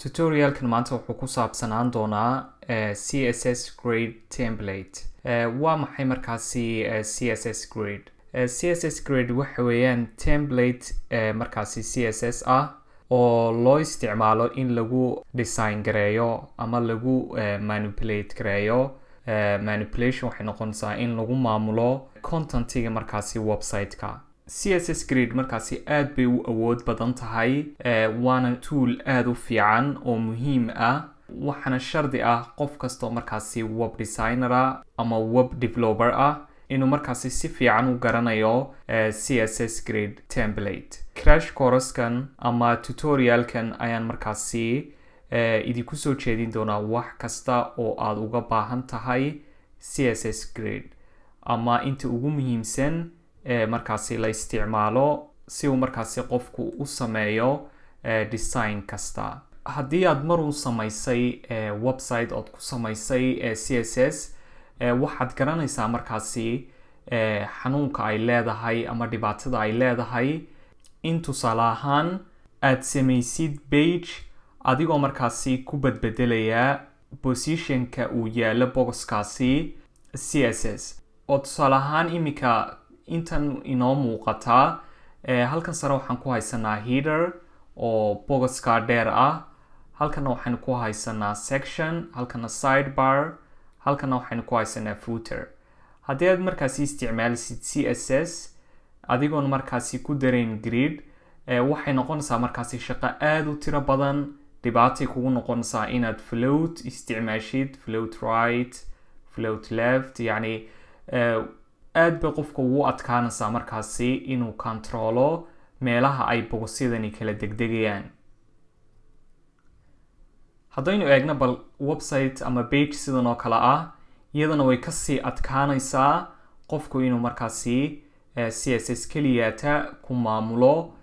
Tutorialkan maanta wuxuu ku saabsanaan doonaa CSS Grid template. Waa maxay markaasi CSS Grid? CSS Grid waxa weeyaan template markaasi CSS ah oo loo isticmaalo in lagu design gareeyo ama lagu manipulate gareeyo. Manipulation waxay noqonaysaa in lagu maamulo contentiga markaasi website-ka. CSS Grid markaasi aad bay u awood badan tahay, waana tool aada u fiican oo muhiim ah. Waxaana shardi ah qof kastoo markaasi web designer ah ama web developer ah inuu markaasi si fiican u garanayo CSS Grid template. Crash coursekan ama tutorialkan ayaan markaasi idinku soo jeedin doonaa wax kasta oo aada uga baahan tahay CSS Grid ama inta ugu muhiimsan ee markaasi la isticmaalo si uu markaasi qofku u sameeyo design kasta. Haddii aad maruu samaysay website ood ku samaysay CSS, waxaad garanaysaa markaasi xanuunka ay leedahay ama dhibaatada ay leedahay in tusaale ahaan aad samaysid page adigoo markaasi ku badbedelaya positionka uu yaalo boxkaasi CSS. Oo tusaale ahaan iminka intan inoo muuqataa, halkan sare waxaan ku haysanaa header oo boxka dheer ah, halkana waxaynu ku haysanaa section, halkana sidebar, halkana waxaynu ku haysanaa footer. Haddii aad markaasi isticmaalisid CSS adigoon markaasi ku darayn grid, waxay noqonaysaa markaasi shaqo aada u tiro badan. Dhibaatay kugu noqonaysaa inaad float isticmaashid, float right, float left, yacni aad bay qofka ugu adkaanaysaa markaasi inuu controlo meelaha ay bogosyadani kala degdegayaan. Haddaynu eegno bal website ama page sidan oo kale ah, iyadana way kasii adkaanaysaa qofku inuu markaasi CSS keliyaata ku maamulo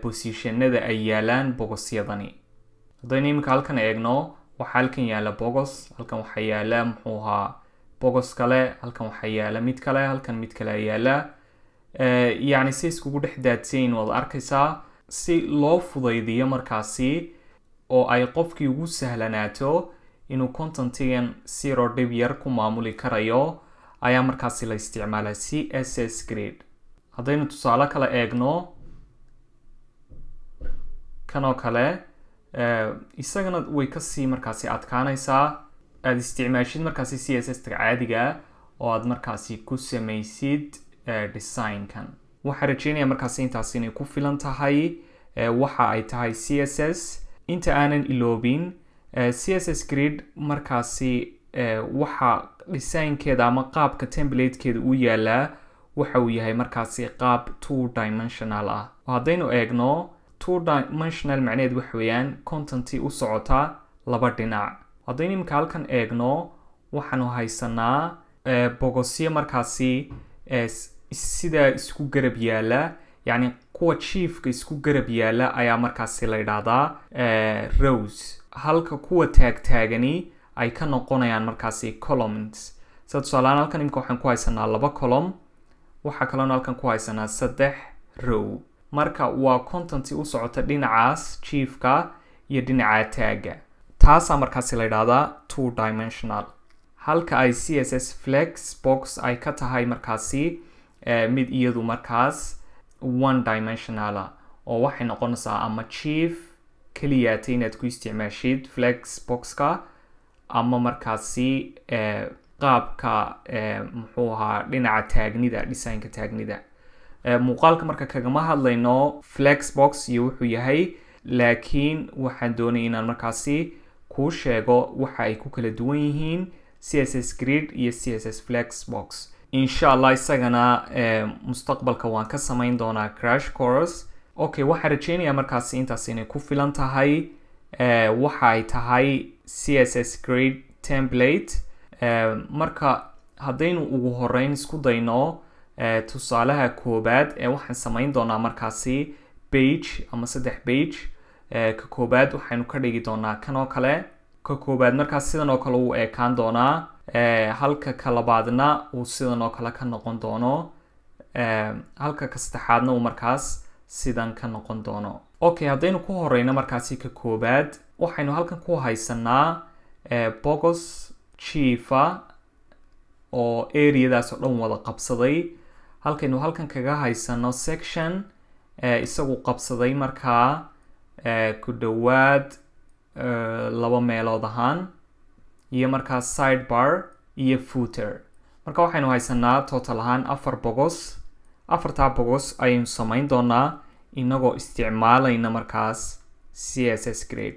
positionada ay yaalaan bogosyadani. Haddaynu iminka halkan eegno, waxaa halkan yaala box, halkan waxaa yaala, muxuu ahaa, box kale, halkan waxaa yaala mid kale, halkan mid kale yaala, yacni si iskugu dhex daadsayn waad arkaysaa. Si loo fudaydiyo markaasi oo ay qofkii ugu sahlanaato inuu contentigan zero dhib yar ku maamuli karayo, ayaa markaasi la isticmaalaa CSS Grid. Haddaynu tusaale kale eegno, kan oo kale isagana way kasii markaasi adkaanaysaa aada isticmaashid markaasi CSS ta caadiga oo aad markaasi ku samaysid designkan. Waxaan rajeynaya markaasi intaasi inay ku filan tahay waxa ay tahay CSS. Inta aanan iloobin, CSS Grid markaasi waxa designkeeda ama qaabka templatekeeda u yaalaa waxa uu yahay markaasi qaab two dimensional ah. Haddaynu eegno, two dimensional macnaheed waxa weeyaan contentii u socota laba dhinac. Haddaynu iminka halkan eegno, waxaanu haysanaa bogosyo markaasi sidaa isku garab yaala, yacni kuwa jiifka isku garab yaala ayaa markaasi la yidhaahdaa rows, halka kuwa taagtaagani ay ka noqonayaan markaasi columns. Sida tusaalehaan halkan imika waxaan ku haysanaa laba column, waxaa kaloona halkan ku haysanaa saddex row. Marka waa contentii u socota dhinacaas jiifka iyo dhinaca taaga, taasaa markaasi la yidhahdaa two dimensional, halka ay CSS flex box ay ka tahay markaasi mid iyadu markaas one dimensionala, oo waxay noqonaysaa ama jiif keliyaata inaad ku isticmaashid flex boxka ama markaasi qaabka, muxuu ahaa, dhinaca taagnida, designka taagnida. Muuqaalka marka kagama hadlayno flexbox iyo wuxuu yahay, laakiin waxaan doonay inaan markaasi kuu sheego waxa ay ku kala duwan yihiin CSS Grid iyo CSS flexbox. Insha Allah isagana mustaqbalka waan ka samayn doonaa crash course. Okay, waxaan rajeynayaa markaasi intaas inay ku filan tahay waxa ay tahay CSS Grid template. Marka haddaynu ugu horeyn isku dayno tusaalaha koobaad ee waxaan samayn doonaa markaasi page ama saddex page. Ka koobaad waxaynu ka dhigi doonaa kan oo kale. Ka koobaad markaas sidan oo kale uu ekaan doonaa, halka ka labaadna uu sidan oo kale ka noqon doono, halka ka saddexaadna uu markaas Sidan ka noqon doono. Okay, haddaynu ku horeyno markaasi ka koobaad, waxaynu halkan ku haysanaa box jiifa oo areadaas oo dhan wada qabsaday, halkaynu halkan kaga haysano section isagu qabsaday markaa ku dhowaad laba meelood ahaan, iyo markaa sidebar iyo footer. Marka waxaynu haysanaa total ahaan afar box. Afartaa box ayaynu samayn doonaa inagoo isticmaalayna markaas CSS grid.